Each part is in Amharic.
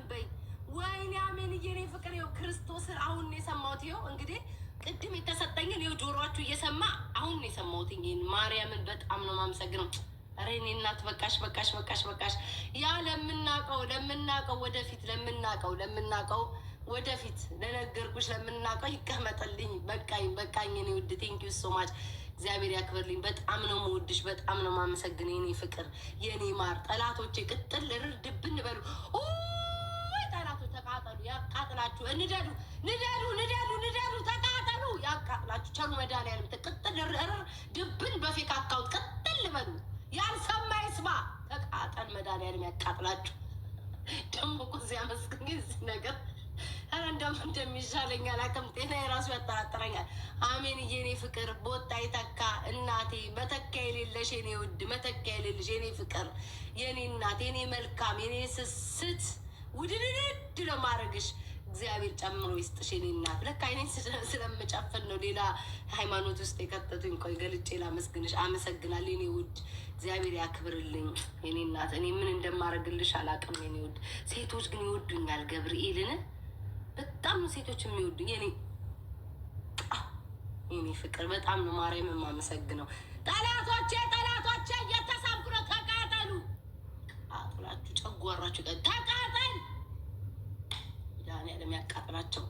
በይ። ወይኔ አሜን። የኔ ፍቅር ይኸው ክርስቶስን አሁን ነው የሰማሁት። ይኸው እንግዲህ ቅድም የተሰጠኝን ይኸው ጆሯችሁ እየሰማ አሁን ነው የሰማሁት። ይሄን ማርያምን በጣም ነው የማመሰግነው። ኧረ የእኔ እናት በቃሽ፣ በቃሽ፣ በቃሽ፣ በቃሽ። ያ ለምናውቀው ለምናውቀው ወደፊት ለምናውቀው ለምናውቀው ወደፊት ለነገርኩሽ ለምናውቀው ይቀመጥልኝ። በቃኝ፣ በቃኝ። የኔ ውድ thank you so much፣ እግዚአብሔር ያክብርልኝ። በጣም ነው የምወድሽ፣ በጣም ነው የማመሰግን። የኔ ፍቅር፣ የኔ ማር፣ ጠላቶቼ ቅጥል እርር ድብን በሉ። ጠላቶች ተቃጠሉ፣ ያቃጥላችሁ። ንደዱ፣ ንደዱ፣ ንደዱ፣ ንደዱ፣ ተቃጠሉ፣ ያቃጥላችሁ። ቸሩ መድኃኒዓለም ቅጥል እርር ድብን በ fake account ቅጥል በሉ። ያልሰማ ይስማ። ተቃጠል፣ መድኃኒዓለም ያቃጥላችሁ። ደግሞ እኮ እዚህ አመስግኝ እዚህ ነገር ኧረ እንደውም እንደሚሻለኝ አላውቅም። ጤና የራሱ ያጠራጥረኛል። አሜን የኔ ፍቅር ቦታ ይተካ እናቴ፣ መተካ የሌለሽ የኔ ውድ፣ መተካ የሌለሽ የኔ ፍቅር፣ የኔ እናት፣ የኔ መልካም፣ የኔ ስስት ውድድድድ ነው ማድረግሽ። እግዚአብሔር ጨምሮ ይስጥሽ የኔ እናት። ለካ አይኔን ስለምጨፍን ነው ሌላ ሃይማኖት ውስጥ የከተቱኝ። ቆይ ገልጬ ላመስግንሽ። አመሰግናለሁ የኔ ውድ፣ እግዚአብሔር ያክብርልኝ የኔ እናት። እኔ ምን እንደማደርግልሽ አላውቅም የኔ ውድ። ሴቶች ግን ይወዱኛል። ገብርኤልን በጣም ነው ሴቶች የሚወዱኝ። የኔ ፍቅር በጣም ነው ማርያም የማመሰግነው። ጠላቶቼ ጠላቶቼ እየተሳብኩ ነው። ተቃጠሉ፣ ቃጥላችሁ ጨጓራችሁ ተቃጠል። መድኃኒዓለም ያቃጥላቸው።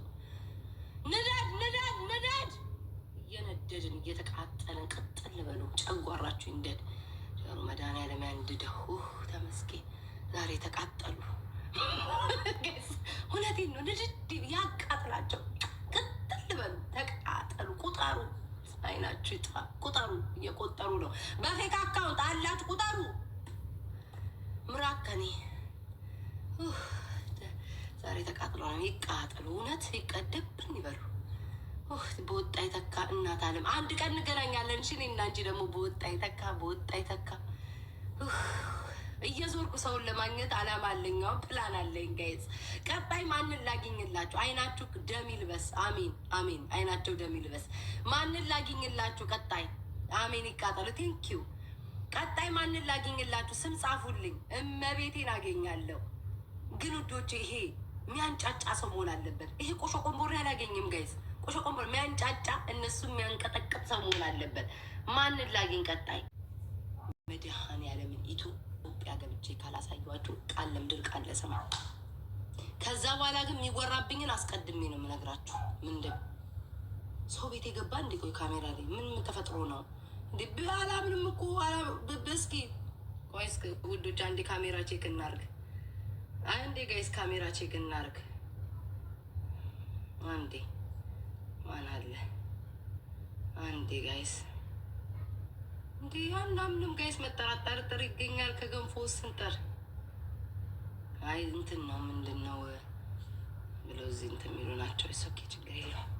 ንደድ ንደድ ንደድ። እየነደድን እየተቃጠልን ቅጥል በሉ። ጨጓራችሁ ይንደድ። ቸሩ መድኃኒዓለም ያንድደው። ተመስገን ዛሬ ተቃጠሉ። እውነቴን ነው። ንድድ ያቃጥላቸው። ቅጥል በሉ፣ ተቃጠሉ፣ ቁጠሩ። አይናችሁ ይጥፋ። ቁጠሩ። እየቆጠሩ ነው። በ fake account አላችሁ፣ ቁጠሩ። ምራከኔ ዛሬ ተቃጥሏል። ይቃጠሉ፣ እውነት ይቀደብን ይበሉ። በወጣ ይተካ እናት አለም አንድ ቀን እንገናኛለን። እሺ እኔና አንቺ ደግሞ በወጣ ይተካ፣ በወጣ ይተካ። እየዞርኩ ሰውን ለማግኘት አላማ አለኝ፣ ፕላን አለኝ። Guys ቀጣይ ማንን ላግኝላችሁ? አይናችሁ ደም ይልበስ። አሜን አሜን። አይናቸው ደም ይልበስ። ማንን ላግኝላችሁ? ቀጣይ አሜን። ይቃጠሉ። Thank you። ቀጣይ ማንን ላግኝላችሁ? ስም ጻፉልኝ። እመቤቴን አገኛለሁ። ግን ውዶቼ ይሄ የሚያንጫጫ ሰው መሆን አለበት። ይሄ ቆሾ ቆንቦሬ አላገኝም guys። ቆሾ ቆንቦሬ የሚያንጫጫ እነሱ የሚያንቀጠቅጥ ሰው መሆን አለበት። ማንን ላግኝ ቀጣይ? መድኃኔዓለምን ኢትዮጵያ ገብቼ ካላሳየኋችሁ ቃል ለምድር ቃል ለሰማይ። ከዛ በኋላ ግን የሚወራብኝን አስቀድሜ ነው የምነግራችሁ። ምንድን ሰው ቤት የገባ እንዴ? ቆይ ካሜራ ላይ ምን ተፈጥሮ ነው እንዴ? አላምንም እኮ። እስኪ ቆይ እስኪ ውዶች አንዴ ካሜራ check እናርግ። አንዴ guys ካሜራ check እናርግ። አንዴ ማን አለ? አንዴ guys እንዴ አናምንም guys። መጠራጠር ይገኛል ከገንፎ ስንጠር። አይ እንትን ነው ምንድን ነው ብለው እዚህ እንትን የሚሉ ናቸው። Okay ችግር የለውም።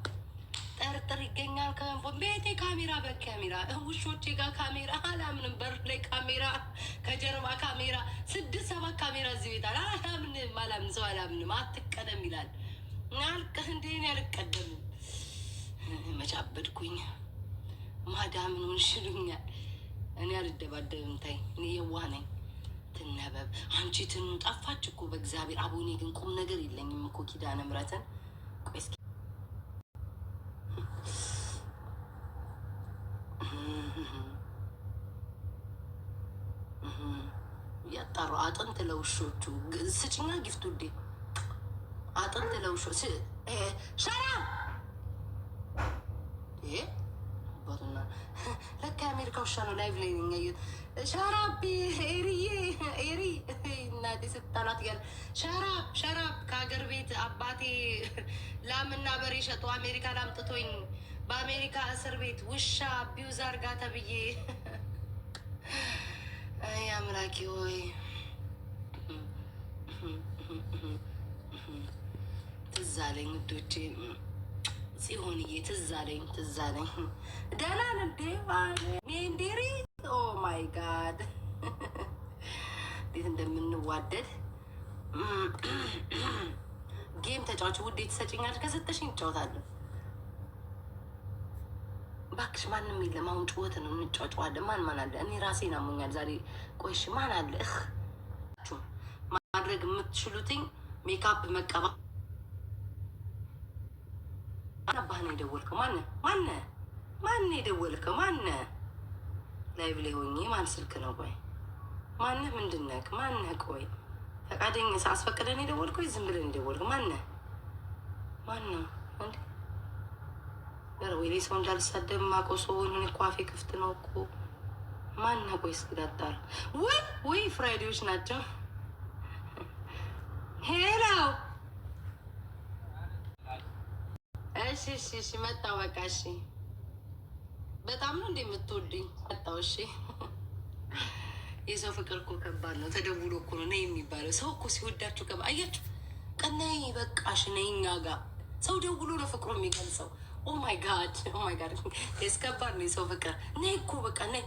ጠርጥር ይገኛል ከገንፎ። ቤቴ ካሜራ በካሜራ ውሾቼ ጋር ካሜራ አላምንም። በር ላይ ካሜራ፣ ከጀርባ ካሜራ፣ ስድስት ሰባት ካሜራ እዚህ ቤት አለ። አላምንም፣ አላምን ሰው አላምንም። አትቀደም ይላል። አልቀህ እንዴ እኔ አልቀደምም። መቻበድኩኝ ማዳምን ሆንሽ ይሉኛል። እኔ አልደባደብም። ታይ እኔ የዋህ ነኝ። ትነበብ አንቺ ትኑ ጠፋች እኮ በእግዚአብሔር። አቦኔ ግን ቁም ነገር የለኝም እኮ ኪዳነ ምሕረትን። ቆይ እስኪ እያጣሩ አጥንት ለውሾቹ ስጭኛ gift ውዴ፣ አጥንት ለውሾ ሸራ ይሄ አባቱና ለካ የአሜሪካ ውሻ ነው። Live ላይ ነኝ ያየሁት። ሸራቢ ኤሪዬ ኤሪ እናቴ ስታላት እያለ ሸራብ ሸራብ ከሀገር ቤት አባቴ ላምና በሬ ሸጦ አሜሪካ ላምጥቶኝ በአሜሪካ እስር ቤት ውሻ abuse አርጋ ተብዬ። አይ አምላኬ ሆይ ትዝ አለኝ ውዶቼ። ጽዮንዬ ትዝ አለኝ ትዝ አለኝ። ደህና ነን እንዴ ሜንዴሪ? Oh my God እንዴት እንደምንዋደድ። Game ተጫዋች ውዴ ትሰጭኛለሽ? ከሰጠሽኝ እጫወታለሁ። እባክሽ ማንም የለም። አሁን ጩኸት ነው፣ እንጫጫዋለን። ማን ማን አለ? እኔ ራሴን አሞኛል ዛሬ። ቆይሽ ማን አለ? እህ ማድረግ የምትችሉትኝ ሜካፕ መቀባ አባህ ነው የደወልከው? ማነህ? ማነህ? ማነህ የደወልከው? ማነህ? Live ላይ ሆኜ ማን ስልክ ነው? ቆይ ማነህ? ምንድን ነህ? ማነህ? ቆይ ፈቃደኛ አስፈቅደን የደወልከው ዝም ብለን የደወልከው ማነህ? ማነው? እንዴ ኧረ ወይኔ ሰው እንዳልሳደብ ማውቀው ሰው ሆኖ እኮ አፌ ክፍት ነው እኮ። ማነህ? ቆይ እስኪ ላጣራ። ውይ ውይ ፍራይዴዎች ናቸው። Hello፣ እሺ፣ መጣሁ። በቃ እሺ። በጣም ነው እንደ የምትወዱኝ። መጣሁ። እሺ። የሰው ፍቅር እኮ ከባድ ነው። ተደውሎ እኮ ነው ነይ የሚባለው። ሰው እኮ ሲወዳችሁ አያችሁ፣ ቀናይ በቃሽ ነይ እኛ ጋር። ሰው ደውሎ ነው ፍቅሩ የሚገልጸው። Oh my God, oh my God፣ ከባድ ነው የሰው ፍቅር። ነይ እኮ በቃ ነይ።